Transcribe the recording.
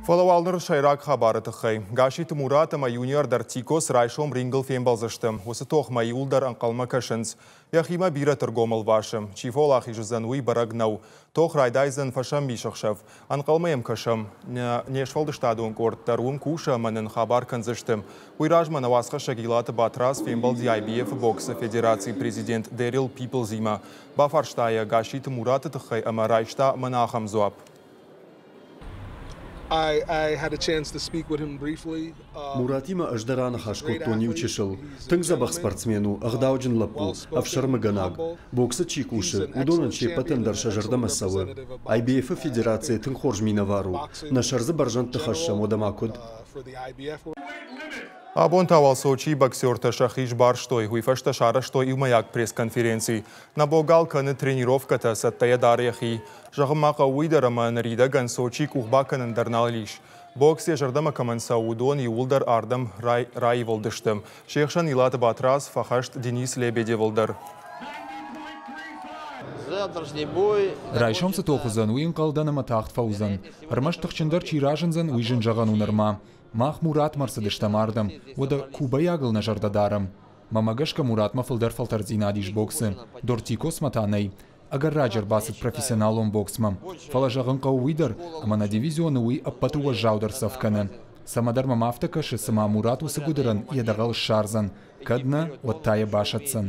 Фӕлӕ уал ныр сӕйраг хабары тыххӕй. Гасситы Мурат ӕмӕ Юниор Дортикос райсом рингыл фембӕлдзысты. Уыцы тохмӕ иуылдӕр ӕнхъӕлмӕ кӕсынц. Йӕхимӕ бирӕты ргом ӕлвасы. Чи фӕуӕлахиз уыдзӕн, уый бӕрӕг нӕу. Тох райдайдзӕн фӕсӕмбисӕхсӕв. Ӕнхъӕлмӕ йӕм кӕсӕм. Не сфӕлдыстадон къорд дӕр уым кусы ӕмӕ нын хабар кӕндзысты. Уый размӕ нӕ уацхӕссӕг Илаты Батрадз фембӕлди IBF-ы боксы федерацийы президент Дэрил Пиплзимӕ. Бафарста йӕ Гасситы Мураты тыххӕй ӕмӕ райста мӕнӕ ахӕм дзуапп. Муратимӕ ӕз дӕр аныхас кодтон иу чысыл. Тынг дзӕбӕх спортсмен у, ӕгъдауджын лӕппу, ӕфсӕрмыгӕнаг. Боксы чи кусы, уыдонӕн се ппӕтӕн дӕр сӕ зӕрдӕмӕ цӕуы. IBF-ы федерацийы тынг хорз минӕвар у. Нӕ сӕр дзы бӕрзӕндты хӕссӕм, уӕдӕ ма куыд? Абон та уал Сочийы боксертӕ сӕхи сбарстой, уый фӕстӕ сарӕзтой иумӕйаг пресс-конференци. Нӕ богал кӕны тренировкӕтӕ, цӕттӕйӕ дары йӕхи. Зӕгъын ма хъӕуы уый дӕр, ӕмӕ ныридӕгӕн Сочийы къух бакӕнын дӕр нал ис. Бокс йӕ зӕрдӕмӕ кӕмӕн цӕуы, уыдон иууылдӕр ардӕм раивылдысты. Се хсӕн Илаты Батрадз фӕхӕст Денис Лебедевыл дӕр. Райсом цы тох уыдзӕн, уый ӕнхъӕл дӕн ӕмӕ тагъд фӕуыдзӕн. Ӕрмӕст тыхджындӕр чи разындзӕн, уый зын зӕгъӕн у нырма. Мах Муратмӕ ӕрцыдыстӕм ардӕм, уӕдӕ кубӕйагыл нӕ зӕрдӕ дарӕм. Мӕнмӕ гӕсгӕ Муратмӕ фылдӕр фӕлтӕрддзинад ис боксы, Дортикосмӕ та нӕй. Ӕгӕр раджы ӕрбацыд профессионалон боксмӕ. Фӕлӕ зӕгъын хъӕуы уый дӕр, ӕмӕ нӕ дивизионы уый ӕппӕты уӕззаудӕр цӕф кӕны. Цӕмӕдӕр мӕм афтӕ кӕсы, цыма Мурат уыцы гуыдырӕн йӕ дӕгъӕл ссардзӕн, кӕд нӕ, уӕд та йӕ басӕтдзӕн.